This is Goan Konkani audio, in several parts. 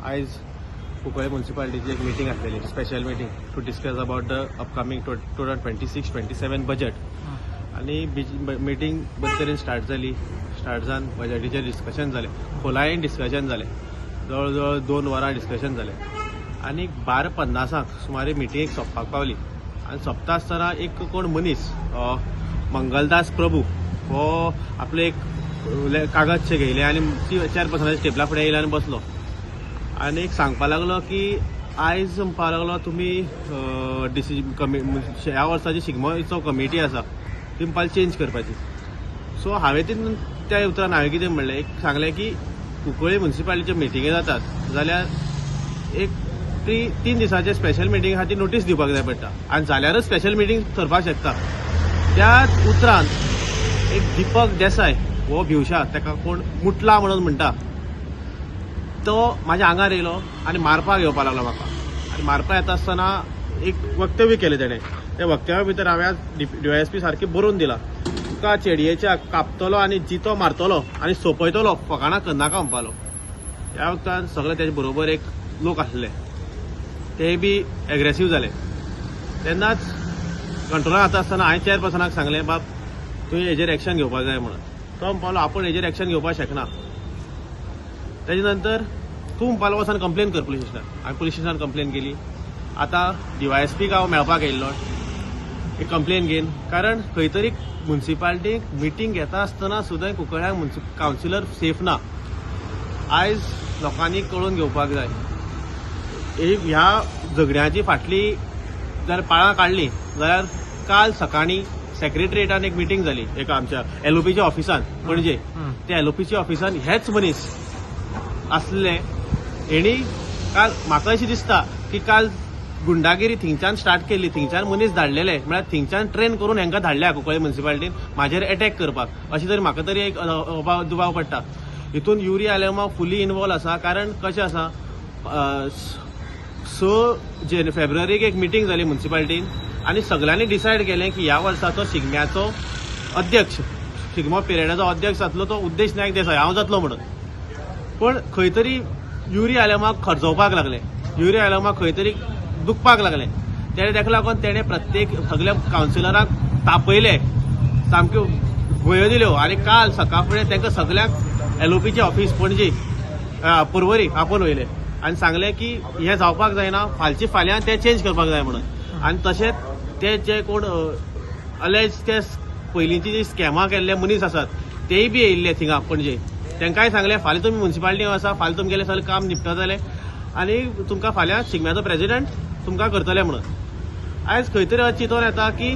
आयज कुंकळे मुन्सिपालिटीची एक मिटींग आसलेली, special meeting to discuss about the upcoming 2026-27 budget. आनी मिटींग बरे तरेन स्टार्ट जाली. स्टार्ट जावन बजेटीचेर डिस्कशन जालें, खोलायेन डिस्कशन जालें. जवळ जवळ 2 वरां डिस्कशन जालें आनी 12:50क सुमारे मिटिंगेक सोंपपाक पावली. आनी सोंपता आसतना एक कोण मनीस मंगलदास प्रभू हो आपले एक कागदशे घेयले आनी चेअरपर्सनाच्या टेबला फुडें येयलो आनी बसलो आनी एक सांगपा लागलो की आयज म्हणपा लागलो, तुमी डिसिजन कमी ह्या वर्साची शिगमो कमिटी आसा ती म्हणपा चेंज करपाची. सो हांवें ती त्या उतरान हांवें कितें म्हणलें, एक सांगलें की कुंकळ्ळी मुन्सिपालिटीच्यो मिटिंगी जातात जाल्यार एक ती 3 दिसाचे स्पेशल मिटींग खातीर नोटीस दिवपाक जाय पडटा आनी जाल्यारच स्पेशल मिटींग थरपाक शकता. त्याच उतरान एक दिपक देसाय हो भिवशा, ताका कोण मुटला म्हणून म्हणटा, तो म्हाज्या आंगार येयलो आनी मारपाक येवपाक लागलो म्हाका. आनी मारपाक येता आसतना एक वक्तव्य केलें तेणें. त्या वक्तव्या भितर हांवें डीवायएसपी सारकें बरोवन दिलां, तुका चेडयेच्या कापतलो आनी जितो मारतलो आनी सोंपयतलो, फकाणां करनाका म्हणपालो. ह्या वक्तान सगळे तेजे बरोबर एक लोक आसले, ते बी एग्रेसीव जाले. तेन्नाच कंट्रोलान जाता आसतना हांवें चेअरपर्सनाक सांगलें, बाब, तुवें हेजेर एक्शन घेवपाक जाय म्हणून. तो म्हणपालो, आपूण हेजेर एक्शन घेवपाक शकना. तेजे नंतर तूं म्हणपालो, वचून कंप्लेन कर पुलीस स्टेशनार. हांवें पुलीस स्टेशनार कंप्लेन केली. आतां डीवायएसपीक हांव मेळपाक येयल्लो एक कंप्लेन घेवन, कारण खंय तरी मुन्सिपालिटीक मिटींग घेता आसतना सुद्दां कुंकळ्यांक कावन्सिलर सेफ ना. आयज लोकांनी कळून घेवपाक जाय, एक ह्या झगड्याची फाटली जर पाळां काडली जाल्यार काल सकाळीं सेक्रेटरिएटान एक मिटींग जाली एका आमच्या एलओपीच्या ऑफिसान पणजे. त्या एलओपीच्या ऑफिसान हेच मनीस आसले. हेणी काल म्हाका अशें दिसता की काल गुंडागिरी थिंगच्यान स्टार्ट केल्ली, थिंगच्यान मनीस धाडलेले, म्हळ्यार थिंगच्यान ट्रेन करून हेंकां धाडल्या कुंकळ्ळे मुन्सिपालिटीन म्हाजेर एटॅक करपाक, अशें तरी म्हाका तरी एक दुबाव पडटा. हितून युरी आलेमाव फुली इनवॉल्व आसा. कारण कशें आसा, 6 फेब्रुवारीक एक मिटींग जाली मुन्सिपालिटीन आनी सगळ्यांनी डिसायड केलें की ह्या वर्साचो शिगम्याचो अध्यक्ष, शिगमो पिरियडाचो अध्यक्ष जातलो तो उद्देश नायक देसाय, हांव जातलो म्हणून. पण खंय तरी युरी आलेमाक खर्जोवपाक लागले, युरी आलेमाक खंय तरी दुखपाक लागले. तेणे ताका लागून तेणे प्रत्येक सगल्या कावन्सिलरांक तापयले, सामक्यो भंयो दिल्यो आनी काल सकाळ फुडें तांकां सगल्यांक एलओपीचे ऑफिस पणजी पर्वरी आपोवन वयले आनी सांगलें की हें जावपाक जायना, फालची फाल्यां तें चेंज करपाक जाय म्हणून. आनी तशेंच ते जे कोण अलेज ते पयलींची जी स्कॅमां केल्ले मनीस आसात, तेय बी येयल्ले थिंगा पणजे. तांकांय सांगलें, फाल्यां तुमी मुन्सिपालिटी आसा, फाल्यां तुमगेलें सगळें काम निपटतलें आनी तुमकां फाल्यां शिगम्याचो प्रेजिडेंट तुमकां करतले म्हणून. आयज खंय तरी अशें चिंतून येता की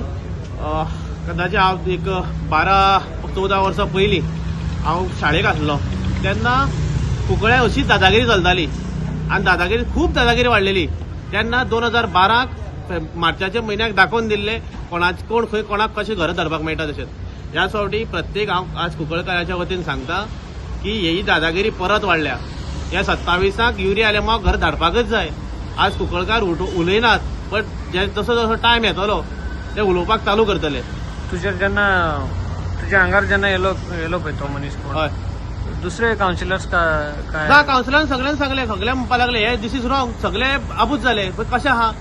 कदाचित हांव एक 12-14 वर्सां पयलीं हांव शाळेक आसलो तेन्ना कुंकळ्या अशीच दादागिरी चलताली आनी दादागिरी, खूब दादागिरी वाडलेली. तेन्ना 2012क मार्चाच्या म्हयन्याक दाखोवन दिल्ले कोणाच कोण खंय कोणाक कशें घरां धरपाक मेळटा. तशेंच ह्या फावटी प्रत्येक हांव आज कुंकळकाराच्या वतीन सांगता की ही दादागिरी परत वाडल्या. ह्या 27क युरी आलेमाव घर धाडपाकच जाय. आज कुंकळकार उलयनात, बट जे जसो जसो टायम येतलो ते उलोवपाक चालू करतले. तुजेर जेन्ना, तुज्या आंगार जेन्ना येलो येलो पळय तो मनीस कोण, दुसरे कावन्सिलर्स काय? ना, कावन्सिलरान सगळ्यांक सांगले, सगळे म्हणपाक लागले हे this is wrong. सगळे आबूज जाले. पण कशें आहा,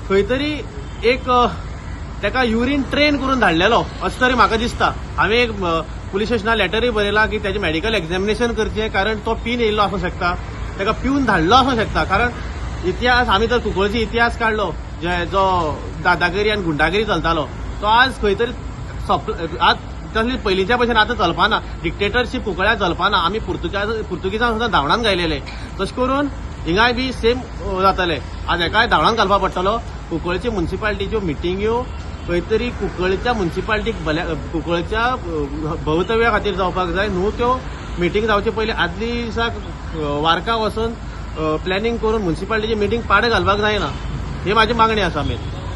खंय तरी एक ताका युरीन ट्रेन करून धाडलेलो अशें तरी म्हाका दिसता. हांवें एक पुलीस स्टेशनार लेटरूय बरयला की तेजें मेडिकल एग्जामिनेशन करचें, कारण तो पीन येयल्लो आसूंक शकता, ताका पिवन धाडलो आसूंक शकता. कारण इतिहास आमी जर कुंकळची इतिहास काडलो, जे जो दादागिरी आनी गुंडागिरी चलतालो तो आज खंय तरी सोंपलो. आज तसली पयलींच्या भशेन आतां चलपाना. डिक्टेटरशीप कुंकळ्या चलपाना. आमी पुर्तुगीजांक सुद्दां धांवडान घायलेले, तशें करून हिंगाय बी सेम जातले. आज हेकाय धांवडान घालपाक पडटलो. कुंकळचे मुन्सिपालिटीच्यो मिटिंग्यो खंय तरी कुंकळच्या मुन्सिपालिटीक भल्या, कुंकळच्या भवितव्या खातीर जावपाक जाय न्हू. त्यो मिटींग जावचे पयलीं आदली दिसाक वार्का वचून प्लॅनिंग करून मुन्सिपालिटीची मिटींग पाडे घालपाक जायना, ही म्हाजी मागणी आसा मेन.